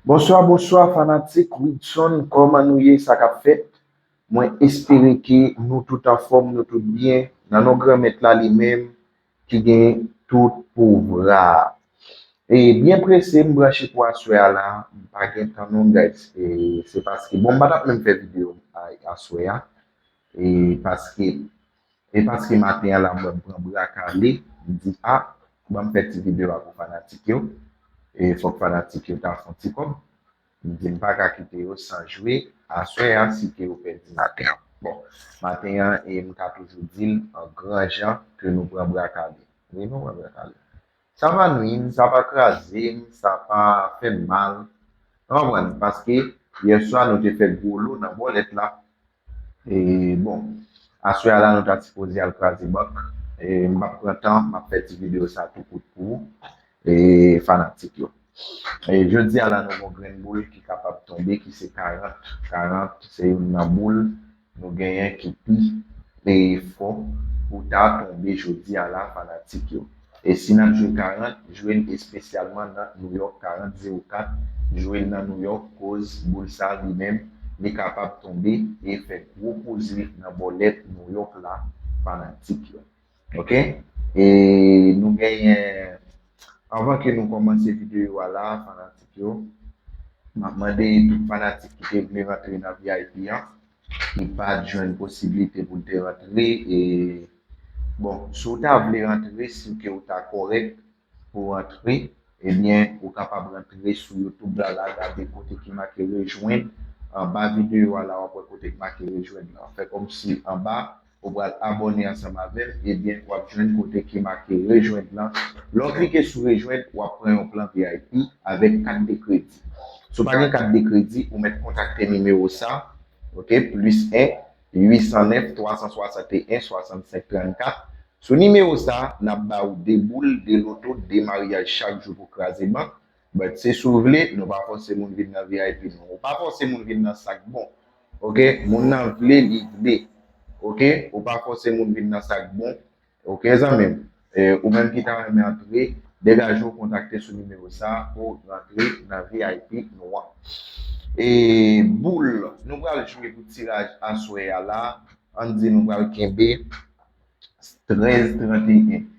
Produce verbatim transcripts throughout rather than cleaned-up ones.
Bonswa, bonswa, fanatik Widson, kòman nou ye, sa k ap fèt? Mwen espere ke nou tout anfòm, nou tout byen, nan non Granmèt la li menm ki gen tout pouvwa. E byen prese, m branche pou aswè a la, m pa gen tan non, guys. E se paske, bon, m pa t ap menm fè videyo a- aswè a, e paske E paske maten an la, mwen pran bra kale, m di, a, ban m fè ti videyo a pou fanatik yo. E fòk fanatik yo ta fè yon ti kòb. M di, m pa ka kite yo san jwe aswè a, si ke yo pèdi maten an. Bon, maten an, e m ka toujou di l an gran jan ke nou pran bra kale. Wi, nou pran bra kale. Sa pa nwi m, sa pa kraze m, sa pa fè m mal. Ou konprann? Paske yè swa, nou te fè gwo lo nan bòlèt la. E, bon, aswè a la nou ta sipoze al kraze bank. E, m p ap pran tan, m ap fè ti videyo sa tou kout pou ou, e, fanatik yo. E, jodi a la, nou gon grenn boul ki kapab tonbe, ki se karant. Karant se youn nan boul nou genyen ki pi e fò pou ta tonbe jodi a la, fanatik yo. E si n ap jwe karant, jwe l espesyalman nan New York, karant zewo kat, jwe l nan New York, koz boul sa li menm, li kapab tonbe e fè gwo koze nan bòlèt New York la, fanatik yo. Oke? E nou genyen, anvan ke nou kòmanse videyo a la, fanatik yo, m ap mande tout fanatik ki te vle rantre nan V I P an, ki pa t jwenn posiblite pou l te rantre. E, bon, si w ta vle rantre, si ke w ta kòrèk pou rantre, ebyen, ou kapab rantre sou YouTube la, la, gade kote ki make rejwenn. Anba videyo a la, w ap wè kote ki make rejwenn lan. Fè kòmsi anba, ou pral abòne ansanm avè m, ebyen, w ap jwenn kote ki make rejwenn lan. Lè w klike sou rejwenn, w ap pran yon plan V I P avèk kat de kredi. Si w pa gen kat de kredi, ou mèt kontakte nimewo sa, oke, plis en, uit san nèf, twa san swasanteyen, swasannsenk trannkat. Sou nimewo sa, n ap ba ou de boul, de loto, de maryaj chak jou pou kraze bank. But se si w vle, nou pa fòse moun vin nan V I P non. Ou pa fòse moun vin nan sa k bon. Oke? Moun nan vle, li vle. Oke? Ou pa fòse moun vin nan sa k bon. Oke, zanmi m? E, ou menm ki ta renmen antre, degaje w kontakte sou nimewo sa pou rantre nan V I P nou an. E, boul, nou pral jwe pou tiraj aswè a la. Ann di nou pral kenbe trèz trannteyen,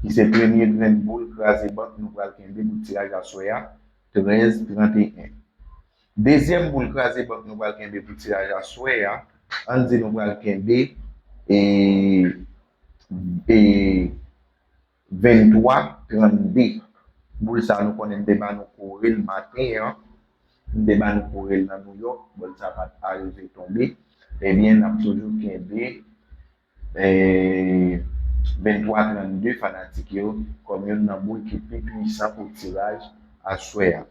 ki se premye grenn boul kraze bank nou pral kenbe pou tiraj aswè a, trèz trannteyen. Dezyèm boul kraze bank nou pral kenbe pou tiraj aswè a, ann di nou pral kenbe e, e venntwa trannde. Boul sa nou konnen m te ba nou kore l maten an. M te ba nou kore l nan New York. Boul sa pa t arive tonbe. Ebyen, n ap toujou kenbe e venntwa trannde, fanatik yo, kòm youn nan boul ki pi pwisan pou tiraj aswè a.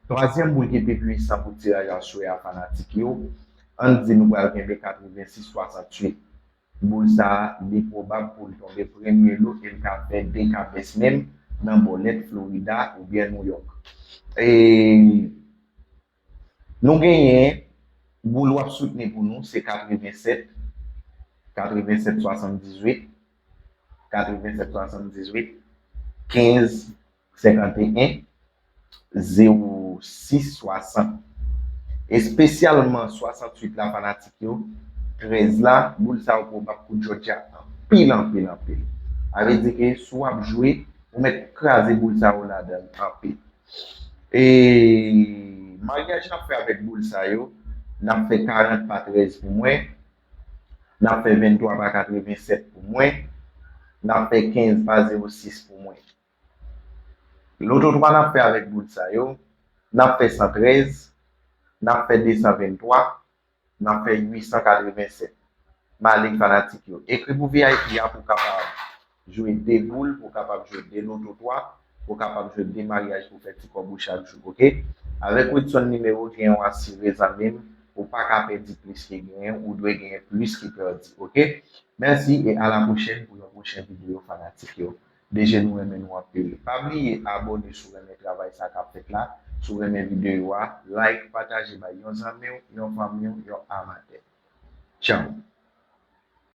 Twazyèm boul ki pi pwisan pou tiraj aswè a, fanatik yo, ann di nou pral kenbe katrevensis swasanntuit. Boul sa a, li pwobab pou l tonbe premye lo e l ka fè de kabès menm nan bòlèt Florida oubyen New York. E nou genyen boul w ap soutni pou nou, se katrevensèt, katrevensèt swasanndizuit, katrevensèt swasanndizuit, kenz senkanteyen, zewo sis swasant. Espesyalman swasanntuit la, fanatik yo, trèz la, boul sa yo pwobab pou Georgia anpil, anpil, anpil. Sa vle di ke si w ap jwe, ou mèt kraze boul sa yo ladan l anpil. E maryaj n ap fè avèk boul sa yo, n ap fè karant pa trèz pou mwen, n ap fè venntwa pa katrevensèt pou mwen, n ap fè kenz pa zewo sis pou mwen. Loto twa n ap fè avèk boul sa yo, n ap fè san trèz, n ap fè de san venntwa, n ap fè uit san katrevensèt. M ale fanatik yo. Ekri pou V I P a pou kapab jwe de boul, pou kapab jwe de loto twa, pou kapab jwe de maryaj pou fè ti kòb ou chak jou, oke? Avèk Widson nimewo gen yon asire zanmi m, ou pa ka pèdi plis ke genyen, ou dwe genyen plis ke pèdi, oke? Mèsi e a la pwochèn pou yon pwochen videyo fanatik yo. D J nou renmen nou anpil. Pa bliye abòne si w renmen travay sa k ap fèt la, si w renmen videyo a, like, pataje bay yon zanmi w, yon fanmi w, yon amatè. Tchaw!